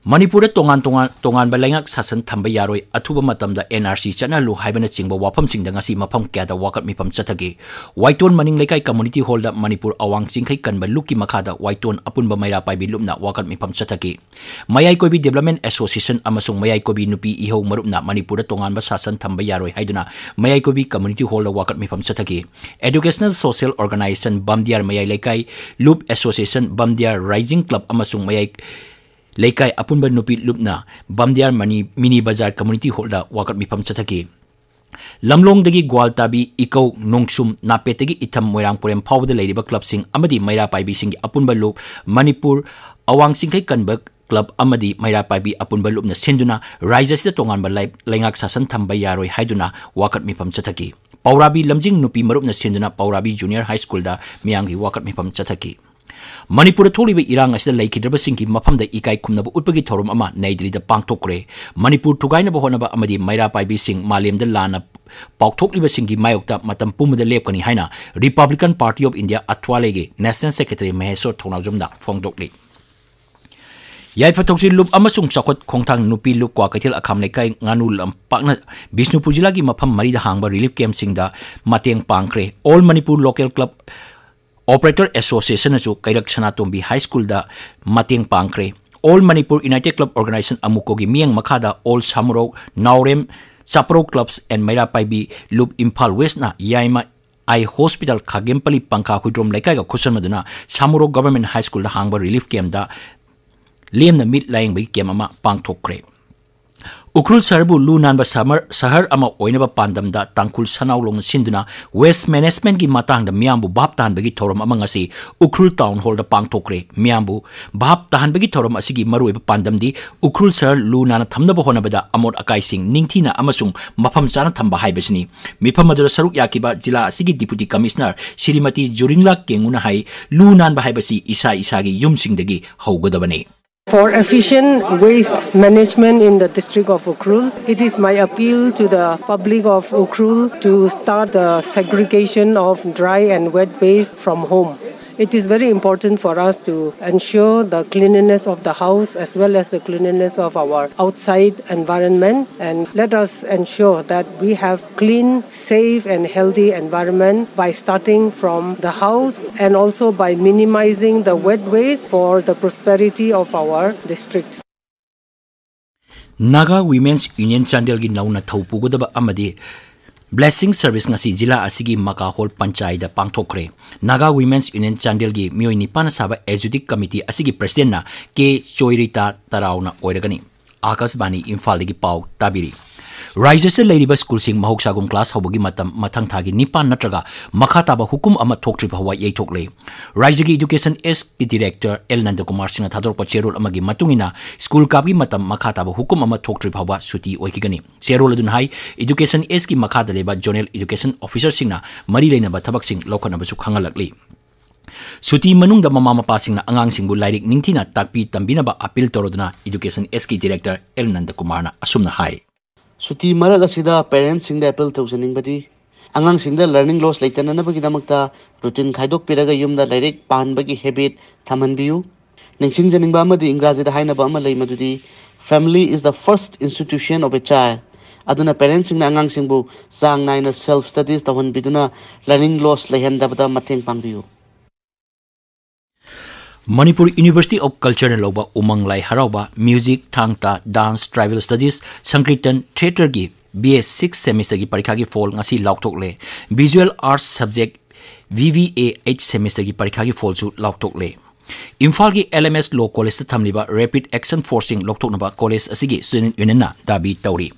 ꯃꯅꯤꯄꯨꯔꯗ ꯇꯣꯉꯥꯟ ꯇꯣꯉꯥꯟ, ꯇꯣꯉꯥꯟꯕ ꯂꯩꯉꯥꯛ ꯁꯥꯁꯟ ꯊꯝꯕ ꯌꯥꯔꯣꯏ, ꯑꯊꯨꯕ ꯃꯇꯝꯗ N R C ꯆꯠꯅꯍꯜꯂꯨ ꯍꯥꯏꯕꯅꯆꯤꯡꯕ ꯋꯥꯐꯝꯁꯤꯡꯗ ꯉꯁꯤ ꯃꯐꯝ ꯀꯌꯥꯗ ꯋꯥꯀꯠ ꯃꯤꯐꯝ ꯆꯠꯊꯈꯤ꯫ ꯋꯥꯏꯇꯣꯟ ꯃꯅꯤꯡ ꯂꯩꯀꯥꯏ community hallꯗ ꯃꯅꯤꯄꯨꯔ ꯑꯋꯥꯡ ꯆꯤꯡꯈꯩ ꯀꯟꯕ ꯂꯨꯞꯀꯤ ꯃꯈꯥꯗ ꯋꯥꯏꯇꯣꯟ ꯑꯄꯨꯟꯕ ꯃꯩꯔꯥ ꯄꯥꯏꯕꯤ ꯂꯨꯞꯅ ꯋꯥꯀꯠ ꯃꯤꯐꯝ ꯆꯠꯊꯈꯤ꯫ ꯃꯌꯥꯏ ꯀꯣꯏꯕꯤ Development Association ꯑꯃꯁꯨꯡ ꯃꯌꯥꯏ ꯀꯣꯏꯕꯤ ꯅꯨꯄꯤ ꯏꯍꯧ ꯃꯔꯨꯞꯅ ꯃꯅꯤꯄꯨꯔꯗ ꯇꯣꯉꯥꯟꯕ ꯁꯥꯁꯟ ꯊꯝꯕ ꯌꯥꯔꯣꯏ ꯍꯥꯏꯗꯨꯅ ꯃꯌꯥꯏ ꯀꯣꯏꯕꯤ community hallꯗ ꯋꯥꯀꯠ ꯃꯤꯐꯝ ꯆꯠꯊꯈꯤ꯫ Educational Social Organisation ꯕꯝꯗꯤꯌꯥꯔ ꯃꯌꯥꯏ ꯂꯩꯀꯥꯏ, ꯂꯨꯞ Association ꯕꯝꯗꯤꯌꯥꯔ Rising Club ꯑꯃꯁꯨꯡ ꯃꯌꯥꯏ ꯂꯩꯀꯥꯏ ꯑꯄꯨꯟꯕ ꯅꯨꯄꯤ ꯂꯨꯞꯅ ꯕꯝꯗꯤꯌꯥꯔ ꯃꯅꯤ-, ꯃꯤꯅꯤ ꯕꯖꯥꯔ community hallꯗ ꯋꯥꯀꯠ ꯃꯤꯐꯝ ꯆꯠꯊꯈꯤ꯫ ꯂꯝꯂꯣꯡꯗꯒꯤ ꯒ꯭ꯋꯥꯜꯇꯥꯕꯤ, ꯏꯀꯧ, ꯅꯣꯡꯁꯨꯝ, ꯅꯥꯄꯦꯠꯇꯒꯤ ꯏꯊꯝ ꯃꯣꯏꯔꯥꯡꯄꯨꯔꯦꯝ ꯐꯥꯎꯕꯗ ꯂꯩꯔꯤꯕ clubꯁꯤꯡ ꯑꯃꯗꯤ ꯃꯩꯔꯥ ꯄꯥꯏꯕꯤꯁꯤꯡꯒꯤ ꯑꯄꯨꯟꯕ ꯂꯨꯞ, ꯃꯅꯤꯄꯨꯔ ꯑꯋꯥꯡ ꯆꯤꯡꯈꯩ ꯀꯟꯕ club ꯑꯃꯗꯤ ꯃꯩꯔꯥ ꯄꯥꯏꯕꯤ ꯑꯄꯨꯟꯕ ꯂꯨꯞꯅ ꯁꯤꯟꯗꯨꯅ ꯔꯥꯖ꯭ꯌ ꯑꯁꯤꯗ ꯇꯣꯉꯥꯟꯕ ꯂꯩ-, ꯂꯩꯉꯥꯛ ꯁꯥꯁꯟ ꯊꯝꯕ ꯌꯥꯔꯣꯏ ꯍꯥꯏꯗꯨꯅ ꯋꯥꯀꯠ ꯃꯤꯐꯝ ꯆꯠꯊꯈꯤ꯫ ꯄꯥꯎꯔꯥꯕꯤ ꯂꯝꯖꯤꯡ ꯅꯨꯄꯤ ꯃꯔꯨꯞꯅ ꯁꯤꯟꯗꯨꯅ ꯄꯥꯎꯔꯥꯕꯤ Junior High Schoolꯗ ꯃꯤꯌꯥꯝꯒꯤ ꯋꯥꯀꯠ ꯃꯤꯐꯝ ꯆꯠꯊꯈꯤ꯫ ꯃꯅꯤꯄꯨꯔꯗ ꯊꯣꯛꯂꯤꯕ ꯏꯔꯥꯡ ꯑꯁꯤꯗ ꯂꯩꯈꯤꯗ꯭ꯔꯕꯁꯤꯡꯒꯤ ꯃꯐꯝꯗ ꯏꯀꯥꯏ ꯈꯨꯝꯅꯕ ꯎꯠꯄꯒꯤ ꯊꯧꯔꯝ ꯑꯃ ꯅꯩ ꯗꯤꯜꯂꯤꯗ ꯄꯥꯡꯊꯣꯛꯈ꯭ꯔꯦ꯫ ꯃꯅꯤꯄꯨꯔ ꯊꯨꯒꯥꯏꯅꯕ ꯍꯣꯠꯅꯕ ꯑꯃꯗꯤ ꯃꯩꯔꯥ ꯄꯥꯏꯕꯤꯁꯤꯡ ꯃꯥꯂꯦꯝꯗ ꯂꯥꯟꯅ ꯄꯥꯎꯊꯣꯛꯂꯤꯕꯁꯤꯡꯒꯤ ꯃꯥꯌꯣꯛꯇ ꯃꯇꯝ ꯄꯨꯝꯕꯗ ꯂꯦꯞꯀꯅꯤ ꯍꯥꯏꯅ Republican Party of India ꯑꯊ꯭ꯋꯥꯂꯦꯒꯤ National Secretary ꯃꯍꯦꯁꯣꯔ ꯊꯧꯅꯥꯎꯖꯝꯅ ꯐꯣꯡꯗꯣꯛꯂꯤ꯫ ꯌꯥꯏꯐ ꯊꯧꯁꯤꯜ ꯂꯨꯞ ꯑꯃꯁꯨꯡ ꯆꯥꯎꯈꯠ ꯈꯣꯡꯊꯥꯡ ꯅꯨꯄꯤ ꯂꯨꯞ ꯀ꯭ꯋꯥꯀꯩꯊꯦꯜ ꯑꯈꯥꯝ ꯂꯩꯀꯥꯏ ꯉꯥꯅꯨ ꯂꯝꯄꯥꯛꯅ ꯕꯤꯁꯅꯨꯄꯨꯔ ꯖꯤꯂꯥꯒꯤ ꯃꯐꯝ ꯃꯔꯤꯗ ꯍꯥꯡꯕ relief campꯁꯤꯡꯗ ꯃꯇꯦꯡ ꯄꯥꯡꯈ꯭ꯔꯦ꯫ All Manipur Local Club Operator Associationꯅꯁꯨ ꯀꯩꯔꯛ ꯁꯅꯥꯇꯣꯝꯕꯤ High Schoolꯗ ꯃꯇꯦꯡ ꯄꯥꯡꯈ꯭ꯔꯦ꯫ All Manipur United Club Organization ꯑꯃꯨꯀꯣꯒꯤ ꯃꯤꯠꯌꯦꯡ ꯃꯈꯥꯗ All ꯁꯥꯃꯨꯔꯧ, ꯅꯥꯎꯔꯦꯝ, ꯆꯥꯄ꯭ꯔꯧ Clubs and ꯃꯩꯔꯥ ꯄꯥꯏꯕꯤ ꯂꯨꯞ ꯏꯝꯐꯥꯜ Westꯅ ꯌꯥꯏꯃ Eye Hospital ꯈꯥꯒꯦꯝꯄꯜꯂꯤ ꯄꯪꯈꯥ Huidrom ꯂꯩꯀꯥꯏꯒ ꯈꯨꯠꯁꯝꯅꯗꯨꯅ ꯁꯥꯃꯨꯔꯧ Government High Schoolꯗ ꯍꯥꯡꯕ relief campꯇ ꯂꯦꯝꯅ ꯃꯤꯠ ꯂꯥꯌꯦꯡꯕꯒꯤ camp ꯑꯃ ꯄꯥꯡꯊꯣꯛꯈ꯭ꯔꯦ꯫ ꯎꯈ꯭ꯔꯨꯜ ꯁꯍꯔꯕꯨ ꯂꯨ ꯅꯥꯟꯕ ꯁꯃꯔ-, ꯁꯍꯔ ꯑꯃ ꯑꯣꯏꯅꯕ ꯄꯥꯟꯗꯝꯗ ꯇꯥꯡꯈꯨꯜ ꯁꯅꯥꯎ ꯂꯣꯡꯅ ꯁꯤꯟꯗꯨꯅ waste managementꯀꯤ ꯃꯇꯥꯡꯗ ꯃꯤꯌꯥꯝꯕꯨ ꯚꯥꯞ ꯇꯥꯍꯟꯕꯒꯤ ꯊꯧꯔꯝ ꯑꯃ ꯉꯁꯤ ꯎꯈ꯭ꯔꯨꯜ Town Hallꯗ ꯄꯥꯡꯊꯣꯛꯈ꯭ꯔꯦ꯫ ꯃꯤꯌꯥꯝꯕꯨ ꯚꯥꯞ ꯇꯥꯍꯟꯕꯒꯤ ꯊꯧꯔꯝ ꯑꯁꯤꯒꯤ ꯃꯔꯨꯑꯣꯏꯕ ꯄꯥꯟꯗꯝꯗꯤ ꯎꯈ꯭ꯔꯨꯜ ꯁꯍꯔ ꯂꯨ ꯅꯥꯟꯅ ꯊꯝꯅꯕ ꯍꯣꯠꯅꯕꯗ ꯑꯃꯣꯠ ꯑꯀꯥꯏꯁꯤꯡ ꯅꯤꯡꯊꯤꯅ ꯑꯃꯁꯨꯡ ꯃꯐꯝ ꯆꯥꯅ ꯊꯝꯕ ꯍꯥꯏꯕꯁꯤꯅꯤ꯫ ꯃꯤꯐꯝ ꯑꯗꯨꯗ ꯁꯔꯨꯛ ꯌꯥꯈꯤꯕ ꯖꯤꯂꯥ ꯑꯁꯤꯒꯤ Deputy Commissioner ꯁ꯭ꯔꯤꯃꯇꯤ ꯖꯨꯔꯤꯡꯂꯥ ꯀꯦꯡꯉꯨꯅ ꯍꯥꯏ, ꯂꯨ ꯅꯥꯟꯕ ꯍꯥꯏꯕꯁꯤ ꯏꯁꯥ ꯏꯁꯥꯒꯤ ꯌꯨꯝꯁꯤꯡꯗꯒꯤ ꯍꯧꯒꯗꯕꯅꯤ꯫ For efficient waste management in the district of Ukhrul, it is my appeal to the public of Ukhrul to start the segregation of dry and wet waste from home. It is very important for us to ensure the cleanliness of the house as well as the cleanliness of our outside environment, and let us ensure that we have clean, safe and healthy environment by starting from the house and also by minimizing the wet waste for the prosperity of our district. Naga Women's Union ꯆꯥꯟꯗꯦꯜꯒꯤ ꯅꯧꯅ ꯊꯧ ꯄꯨꯒꯗꯕ ꯑꯃꯗꯤ Blessing Service ꯉꯁꯤ ꯖꯤꯂꯥ ꯑꯁꯤꯒꯤ ꯃꯀꯥꯍꯣꯜ ꯄꯟꯆꯥꯏꯗ ꯄꯥꯡꯊꯣꯛꯈ꯭ꯔꯦ꯫ Naga Women's Union ꯆꯥꯟꯗꯦꯜꯒꯤ ꯃꯤꯑꯣꯏ ꯅꯤꯄꯥꯟꯅ ꯁꯥꯕ Executive Committee ꯑꯁꯤꯒꯤ Presidentꯅ ꯀꯦ ꯆꯣꯏꯔꯤꯇꯥ ꯇꯔꯥꯎꯅ ꯑꯣꯏꯔꯒꯅꯤ꯫ ꯑꯥꯀꯥꯁꯕꯥꯅꯤ ꯏꯝꯐꯥꯜꯗꯒꯤ ꯄꯥꯎ ꯇꯥꯕꯤꯔꯤ꯫ ꯔꯥꯖ꯭ꯌꯁꯤꯗ ꯂꯩꯔꯤꯕ ꯁ꯭ꯀꯨꯜꯁꯤꯡ ꯃꯍꯧꯁꯥꯒꯨꯝ class ꯍꯧꯕꯒꯤ ꯃꯇꯝ ꯃꯊꯪ ꯊꯥꯒꯤ ꯅꯤꯄꯥꯟ ꯅꯠꯇ꯭ꯔꯒ ꯃꯈꯥ ꯇꯥꯕ ꯍꯨꯀꯨꯝ ꯑꯃ ꯊꯣꯛꯇ꯭ꯔꯤ ꯐꯥꯎꯕ ꯌꯩꯊꯣꯛꯂꯦ꯫ ꯔꯥꯖ꯭ꯌꯒꯤ Education Sꯀꯤ Director ꯑꯦꯜ ꯅꯟꯗꯀꯨꯃꯥꯔ ꯁꯤꯡꯅ ꯊꯥꯗꯣꯔꯛꯄ ꯆꯦꯔꯣꯜ ꯑꯃꯒꯤ ꯃꯇꯨꯡ ꯏꯟꯅ ꯁ꯭ꯀꯨꯜ ꯀꯥꯕꯒꯤ ꯃꯇꯝ ꯃꯈꯥ ꯇꯥꯕ ꯍꯨꯀꯨꯝ ꯑꯃ ꯊꯣꯛꯇ꯭ꯔꯤ ꯐꯥꯎꯕ ꯁꯨꯇꯤ ꯑꯣꯏꯈꯤꯒꯅꯤ꯫ ꯆꯦꯔꯣꯜ ꯑꯗꯨꯅ ꯍꯥꯏ, Education Sꯀꯤ ꯃꯈꯥꯗ ꯂꯩꯕ Zonal Education Officerꯁꯤꯡꯅ ꯃꯔꯤ ꯂꯩꯅꯕ ꯊꯕꯛꯁꯤꯡ ꯂꯧꯈꯠꯅꯕꯁꯨ ꯈꯪꯍꯜꯂꯛꯂꯤ꯫ ꯁꯨꯇꯤ ꯃꯅꯨꯡꯗ ꯃꯃꯥ ꯃꯄꯥꯁꯤꯡꯅ ꯑꯉꯥꯡꯁꯤꯡꯕꯨ ꯂꯥꯏꯔꯤꯛ ꯅꯤꯡꯊꯤꯅ ꯇꯥꯛꯄꯤ ꯇꯝꯕꯤꯅꯕ appeal ꯇꯧꯔꯗꯨꯅ Education Sꯀꯤ Director ꯑꯦꯜ ꯅꯟꯗꯀꯨꯃꯥꯔꯅ ꯑꯁꯨꯝꯅ ꯍꯥꯏ꯫ ꯁꯨꯇꯤ ꯃꯔꯛ ꯑꯁꯤꯗ ꯄꯦꯔꯦꯟꯁꯁꯤꯡꯗ ꯑꯦꯄꯤꯜ ꯇꯧꯖꯅꯤꯡꯕꯗꯤ, ꯑꯉꯥꯡꯁꯤꯡꯗ ꯂꯔꯅꯤꯡ ꯂꯣꯁ ꯂꯩꯇꯅꯅꯕꯒꯤꯗꯃꯛꯇ ꯔꯨꯇꯤꯟ ꯈꯥꯏꯗꯣꯛꯄꯤꯔꯒ ꯌꯨꯝꯗ ꯂꯥꯏꯔꯤꯛ ꯄꯥꯍꯟꯕꯒꯤ ꯍꯦꯕꯤꯠ ꯊꯝꯍꯟꯕꯤꯌꯨ꯫ ꯅꯤꯡꯁꯤꯡꯖꯅꯤꯡꯕ ꯑꯃꯗꯤ ꯏꯪꯒ꯭ꯔꯥꯖꯤꯗ ꯍꯥꯏꯅꯕ ꯑꯃ ꯂꯩ, ꯃꯗꯨꯗꯤ "Family is the first institution of a child"꯫ ꯑꯗꯨꯅ ꯄꯦꯔꯦꯟꯁꯁꯤꯡꯅ ꯑꯉꯥꯡꯁꯤꯡꯕꯨ ꯆꯥꯡ ꯅꯥꯏꯅ ꯁꯦꯜꯐ ꯁ꯭ꯇꯗꯤꯁ ꯇꯧꯍꯟꯕꯤꯗꯨꯅ ꯂꯔꯅꯤꯡ ꯂꯣꯁ ꯂꯩꯍꯟꯗꯕꯗ ꯃꯇꯦꯡ ꯄꯥꯡꯕꯤꯌꯨ꯫ ꯃꯅꯤꯄꯨꯔ ꯌꯨꯅꯤꯚꯔꯁꯤꯇꯤ ꯑꯣꯐ ꯀꯜꯆꯔꯅ ꯂꯧꯕ ꯎꯃꯪ ꯂꯥꯏ ꯍꯔꯥꯎꯕ, music, Thang Ta, dance, tribal studies, Sanskrit, ꯊꯤꯌꯦꯇꯔꯒꯤ ꯕꯤ ꯑꯦ ꯁꯤꯛꯁ ꯁꯦꯃꯤꯁꯇꯔꯒꯤ ꯄꯔꯤꯈꯥꯒꯤ ꯐꯣꯜ ꯉꯁꯤ ꯂꯥꯎꯊꯣꯛꯂꯦ꯫ Visual arts subject B V A eight ꯁꯦꯃꯤꯁꯇꯔꯒꯤ ꯄꯔꯤꯈꯥꯒꯤ ꯐꯣꯜꯁꯨ ꯂꯥꯎꯊꯣꯛꯂꯦ꯫ ꯏꯝꯐꯥꯜꯒꯤ ꯑꯦꯜ ꯑꯦꯝ ꯑꯦꯁ ꯂꯣ ꯀꯣꯂꯦꯖꯇ ꯊꯝꯂꯤꯕ ꯔꯦꯄꯤꯗ ꯑꯦꯛꯁꯟ ꯐꯣꯔꯁꯁꯤꯡ ꯂꯧꯊꯣꯛꯅꯕ ꯀꯣꯂꯦꯖ ꯑꯁꯤꯒꯤ ꯁ꯭ꯇꯨꯗꯦꯟꯠ ꯌꯨꯅꯤꯌꯟꯅ ꯗꯥꯕꯤ ꯇꯧꯔꯤ꯫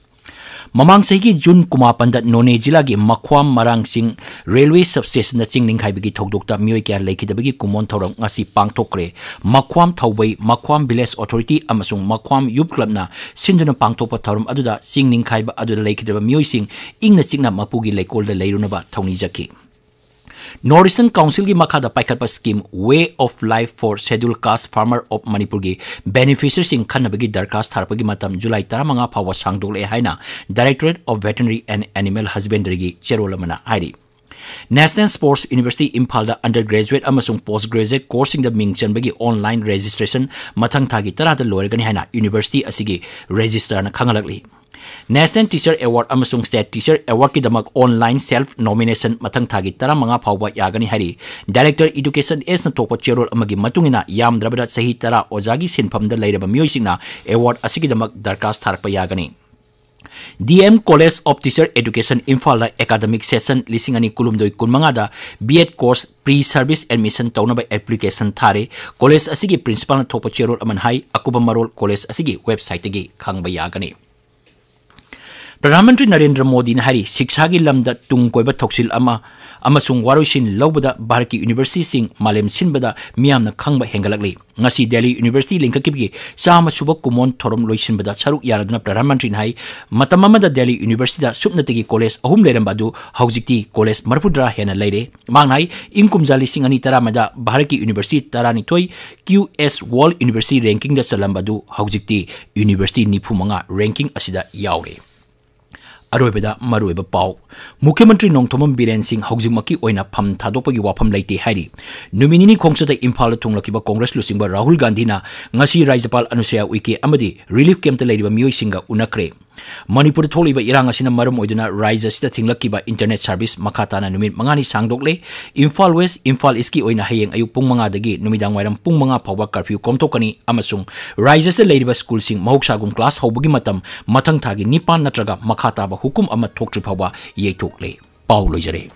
ꯃꯃꯥꯡ ꯆꯍꯤꯒꯤ ꯖꯨꯟ ꯀꯨꯟꯃꯥꯄꯟꯗ ꯅꯣꯅꯦ ꯖꯤꯂꯥꯒꯤ ꯃꯈ꯭ꯋꯥꯝ ꯃꯔꯥꯡꯁꯤꯡ ꯔꯦꯜꯋꯦ ꯁꯕꯁ꯭ꯇꯦꯁꯟꯗ ꯆꯤꯡ ꯅꯤꯡꯈꯥꯏꯕꯒꯤ ꯊꯧꯗꯣꯛꯇ ꯃꯤꯑꯣꯏ ꯀꯌꯥ ꯂꯩꯈꯤꯗꯕꯒꯤ ꯀꯨꯝꯑꯣꯟ ꯊꯧꯔꯝ ꯉꯁꯤ ꯄꯥꯡꯊꯣꯛꯈ꯭ꯔꯦ꯫ ꯃꯈ꯭ꯋꯥꯝ ꯊꯧꯕꯩ, ꯃꯈ꯭ꯋꯥꯝ ꯚꯤꯂꯦꯖ ꯑꯣꯊꯣꯔꯤꯇꯤ ꯑꯃꯁꯨꯡ ꯃꯈ꯭ꯋꯥꯝ ꯌꯨꯊ ꯀ꯭ꯂꯕꯅ ꯁꯤꯟꯗꯨꯅ ꯄꯥꯡꯊꯣꯛꯄ ꯊꯧꯔꯝ ꯑꯗꯨꯗ ꯆꯤꯡ ꯅꯤꯡꯈꯥꯏꯕ ꯑꯗꯨꯗ ꯂꯩꯈꯤꯗ꯭ꯔꯕ ꯃꯤꯑꯣꯏꯁꯤꯡ ꯏꯪꯅ ꯆꯤꯛꯅ ꯃꯄꯨꯒꯤ ꯂꯩꯀꯣꯜꯗ ꯂꯩꯔꯨꯅꯕ ꯊꯧꯅꯤꯖꯈꯤ꯫ ꯅꯣꯔꯠ ꯏꯁꯇꯔꯟ ꯀꯥꯎꯟꯁꯤꯜꯒꯤ ꯃꯈꯥꯗ ꯄꯥꯏꯈꯠꯄ scheme way of life for scheduled caste farmer of ꯃꯅꯤꯄꯨꯔꯒꯤ ꯕꯦꯅꯤꯐꯤꯁꯔꯤꯁꯤꯡ ꯈꯟꯅꯕꯒꯤ ꯗꯔꯈꯥꯁ ꯊꯥꯔꯛꯄꯒꯤ ꯃꯇꯝ ꯖꯨꯂꯥꯏ ꯇꯔꯥꯃꯉꯥ ꯐꯥꯎꯕ ꯁꯥꯡꯗꯣꯛꯂꯦ ꯍꯥꯏꯅ Directorate of Veterinary and Animal Husbandryꯒꯤ ꯆꯦꯔꯣꯜ ꯑꯃꯅ ꯍꯥꯏꯔꯤ꯫ ꯅꯦꯁꯅꯦꯜ ꯁ꯭ꯄꯣꯔꯠꯁ ꯌꯨꯅꯤꯚꯔꯁꯤꯇꯤ ꯏꯝꯐꯥꯜꯗ ꯑꯟꯗꯔ ꯒ꯭ꯔꯦꯖꯨꯑꯦꯠ ꯑꯃꯁꯨꯡ ꯄꯣꯁꯠ ꯒ꯭ꯔꯦꯖꯨꯑꯦꯠ ꯀꯣꯔꯁꯁꯤꯡꯗ ꯃꯤꯡ ꯆꯟꯕꯒꯤ ꯑꯣꯟꯂꯥꯏꯟ ꯔꯦꯖꯤꯁꯇ꯭ꯔꯦꯁꯟ ꯃꯊꯪ ꯊꯥꯒꯤ ꯇꯔꯥꯗ ꯂꯣꯏꯔꯒꯅꯤ ꯍꯥꯏꯅ ꯌꯨꯅꯤꯚꯔꯁꯤꯇꯤ ꯑꯁꯤꯒꯤ ꯔꯦꯖꯤꯁꯇ꯭ꯔꯥꯔꯅ ꯈꯪꯍꯜꯂꯛꯂꯤ꯫ ꯅꯦꯁꯅꯦꯜ ꯇꯤꯆꯔ ꯑꯦꯋꯥꯔꯗ ꯑꯃꯁꯨꯡ ꯁ꯭ꯇꯦꯠ ꯇꯤꯆꯔ ꯑꯦꯋꯥꯔꯗꯀꯤꯗꯃꯛ ꯑꯣꯟꯂꯥꯏꯟ ꯁꯦꯜꯐ ꯅꯣꯃꯤꯅꯦꯁꯟ ꯃꯊꯪ ꯊꯥꯒꯤ ꯇꯔꯥꯃꯉꯥ ꯐꯥꯎꯕ ꯌꯥꯒꯅꯤ ꯍꯥꯏꯔꯤ꯫ ꯗꯥꯏꯔꯦꯛꯇꯔ ꯏꯗꯨꯀꯦꯁꯟ ꯑꯦꯁꯅ ꯊꯣꯛꯄ ꯆꯦꯔꯣꯜ ꯑꯃꯒꯤ ꯃꯇꯨꯡ ꯏꯟꯅ, ꯌꯥꯝꯗ꯭ꯔꯕꯗ ꯆꯍꯤ ꯇꯔꯥ ꯑꯣꯖꯥꯒꯤ ꯁꯤꯟꯐꯝꯗ ꯂꯩꯔꯕ ꯃꯤꯑꯣꯏꯁꯤꯡꯅ ꯑꯦꯋꯥꯔꯗ ꯑꯁꯤꯒꯤꯗꯃꯛ ꯗꯔꯈꯥꯁ ꯊꯥꯔꯛꯄ ꯌꯥꯒꯅꯤ꯫ D M college of teacher education ꯏꯝꯐꯥꯜꯗ ꯑꯦꯀꯥꯗꯃꯤꯛ ꯁꯦꯁꯟ ꯂꯤꯁꯤꯡ ꯑꯅꯤ ꯀꯨꯟꯍꯨꯝꯗꯣꯏ ꯀꯨꯟꯃꯉꯥꯗ ꯕꯤ ꯑꯦꯗ ꯀꯣꯔꯁ ꯄ꯭ꯔꯤ ꯁꯔꯚꯤꯁ ꯑꯦꯗꯃꯤꯁꯟ ꯇꯧꯅꯕ ꯑꯦꯄ꯭ꯂꯤꯀꯦꯁꯟ ꯊꯥꯔꯦ꯫ ꯀꯣꯂꯦꯖ ꯑꯁꯤꯒꯤ ꯄ꯭ꯔꯤꯟꯁꯤꯄꯥꯜꯅ ꯊꯣꯛꯄ ꯆꯦꯔꯣꯜ ꯑꯃꯅ ꯍꯥꯏ꯫ ꯑꯀꯨꯞꯄ ꯃꯔꯣꯜ ꯀꯣꯂꯦꯖ ꯑꯁꯤꯒꯤ ꯋꯦꯕꯁꯥꯏꯠꯇꯒꯤ ꯈꯪꯕ ꯌꯥꯒꯅꯤ꯫ ꯄ꯭ꯔꯙꯥꯟ ꯃꯟꯇ꯭ꯔꯤ ꯅꯔꯦꯟꯗ꯭ꯔ ꯃꯣꯗꯤꯅ ꯍꯥꯏꯔꯤ, ꯁꯤꯛꯁꯥꯒꯤ ꯂꯝꯗ ꯇꯨꯡ ꯀꯣꯏꯕ ꯊꯧꯁꯤꯜ ꯑꯃ ꯑꯃꯁꯨꯡ ꯋꯥꯔꯣꯏꯁꯤꯟ ꯂꯧꯕꯗ ꯚꯥꯔꯠꯀꯤ ꯌꯨꯅꯤꯚꯔꯁꯤꯇꯤꯁꯤꯡ ꯃꯥꯂꯦꯝ ꯁꯤꯟꯕꯗ ꯃꯤꯌꯥꯝꯅ ꯈꯪꯕ ꯍꯦꯟꯒꯠꯂꯛꯂꯤ꯫ ꯉꯁꯤ ꯗꯦꯜꯂꯤ ꯌꯨꯅꯤꯚꯔꯁꯤꯇꯤ ꯂꯤꯡꯈꯠꯈꯤꯕꯒꯤ ꯆꯥꯝꯃ ꯁꯨꯕ ꯀꯨꯝꯑꯣꯟ ꯊꯧꯔꯝ ꯂꯣꯏꯁꯤꯟꯕꯗ ꯁꯔꯨꯛ ꯌꯥꯅꯗꯨꯅ ꯄ꯭ꯔꯙꯥꯟ ꯃꯟꯇ꯭ꯔꯤꯅ ꯍꯥꯏ, ꯃꯇꯝ ꯑꯃꯗ ꯗꯦꯜꯂꯤ ꯌꯨꯅꯤꯚꯔꯁꯤꯇꯤꯗ ꯁꯨꯞꯅꯇꯒꯤ ꯀꯣꯂꯦꯖ ꯑꯍꯨꯝ ꯂꯩꯔꯝꯕ ꯑꯗꯨ ꯍꯧꯖꯤꯛꯇꯤ ꯀꯣꯂꯦꯖ ꯃꯔꯤꯐꯨꯇꯔꯥ ꯍꯦꯟꯅ ꯂꯩꯔꯦ꯫ ꯃꯍꯥꯛꯅ ꯍꯥꯏ, ꯏꯪ ꯀꯨꯝꯖꯥ ꯂꯤꯁꯤꯡ ꯑꯅꯤ ꯇꯔꯥꯃꯗ ꯚꯥꯔꯠꯀꯤ ꯌꯨꯅꯤꯚꯔꯁꯤꯇꯤ ꯇꯔꯥꯅꯤꯊꯣꯏ ꯀ꯭ꯌꯨ ꯑꯦꯁ ꯋꯥꯔꯜꯗ ꯌꯨꯅꯤꯚꯔꯁꯤꯇꯤ ꯔꯦꯡꯀꯤꯡꯗ ꯆꯜꯂꯝꯕ ꯑꯗꯨ ꯍꯧꯖꯤꯛꯇꯤ ꯌꯨꯅꯤꯚꯔꯁꯤꯇꯤ ꯅꯤꯐꯨ ꯃꯉꯥ ꯔꯦꯡꯀꯤꯡ ꯑꯁꯤꯗ ꯌꯥꯎꯔꯦ꯫ ꯑꯔꯣꯏꯕꯗ ꯃꯔꯨꯑꯣꯏꯕ ꯄꯥꯎ꯫ ꯃꯨꯈ꯭ꯌ ꯃꯟꯇ꯭ꯔꯤ ꯅꯣꯡꯊꯣꯝꯕꯝ ꯕꯤꯔꯦꯟ ꯁꯤꯡ ꯍꯧꯖꯤꯛꯃꯛꯀꯤ ꯑꯣꯏꯅ ꯐꯝ ꯊꯥꯗꯣꯛꯄꯒꯤ ꯋꯥꯐꯝ ꯂꯩꯇꯦ ꯍꯥꯏꯔꯤ꯫ ꯅꯨꯃꯤꯠ ꯅꯤꯅꯤ ꯈꯣꯡꯆꯠꯇ ꯏꯝꯐꯥꯜꯗ ꯊꯨꯡꯂꯛꯈꯤꯕ ꯀꯣꯡꯒ꯭ꯔꯦꯁ ꯂꯨꯆꯤꯡꯕ ꯔꯥꯍꯨꯜ ꯒꯥꯟꯙꯤꯅ ꯉꯁꯤ ꯔꯥꯖ꯭ꯌꯄꯥꯜ ꯑꯅꯨꯁꯨꯌꯥ ꯎꯏꯀꯦ ꯑꯃꯗꯤ ꯔꯤꯂꯤꯐ ꯀꯦꯝꯞꯇ ꯂꯩꯔꯤꯕ ꯃꯤꯑꯣꯏꯁꯤꯡꯒ ꯎꯅꯈ꯭ꯔꯦ꯫ ꯃꯅꯤꯄꯨꯔꯗ ꯊꯣꯛꯂꯤꯕ ꯏꯔꯥꯡ ꯑꯁꯤꯅ ꯃꯔꯝ ꯑꯣꯏꯗꯨꯅ ꯔꯥꯖ꯭ꯌ ꯑꯁꯤꯗ ꯊꯤꯡꯂꯛꯈꯤꯕ ꯏꯟꯇꯔꯅꯦꯠ ꯁꯥꯔꯚꯤꯁ ꯃꯈꯥ ꯇꯥꯅ ꯅꯨꯃꯤꯠ ꯃꯉꯥꯅꯤ ꯁꯥꯡꯗꯣꯛꯂꯦ꯫ ꯏꯝꯐꯥꯜ ꯋꯦꯁ, ꯏꯝꯐꯥꯜ ꯏꯁꯀꯤ ꯑꯣꯏꯅ ꯍꯌꯦꯡ ꯑꯌꯨꯛ ꯄꯨꯡ ꯃꯉꯥꯗꯒꯤ ꯅꯨꯃꯤꯗꯥꯡ ꯋꯥꯏꯔꯝ ꯄꯨꯡ ꯃꯉꯥ ꯐꯥꯎꯕ ꯀꯔꯐ꯭ꯌꯨ ꯀꯣꯝꯊꯣꯛꯀꯅꯤ ꯑꯃꯁꯨꯡ ꯔꯥꯖ꯭ꯌ ꯑꯁꯤꯗ ꯂꯩꯔꯤꯕ ꯁ꯭ꯀꯨꯜꯁꯤꯡ ꯃꯍꯧꯁꯥꯒꯨꯝ ꯀ꯭ꯂꯥꯁ ꯍꯧꯕꯒꯤ ꯃꯇꯝ ꯃꯊꯪ ꯊꯥꯒꯤ ꯅꯤꯄꯥꯟ ꯅꯠꯇ꯭ꯔꯒ ꯃꯈꯥ ꯇꯥꯕ ꯍꯨꯀꯨꯝ ꯑꯃ ꯊꯣꯛꯇ꯭ꯔꯤ ꯐꯥꯎꯕ ꯌꯩꯊꯣꯛꯂꯦ꯫ ꯄꯥꯎ ꯂꯣꯏꯖꯔꯦ꯫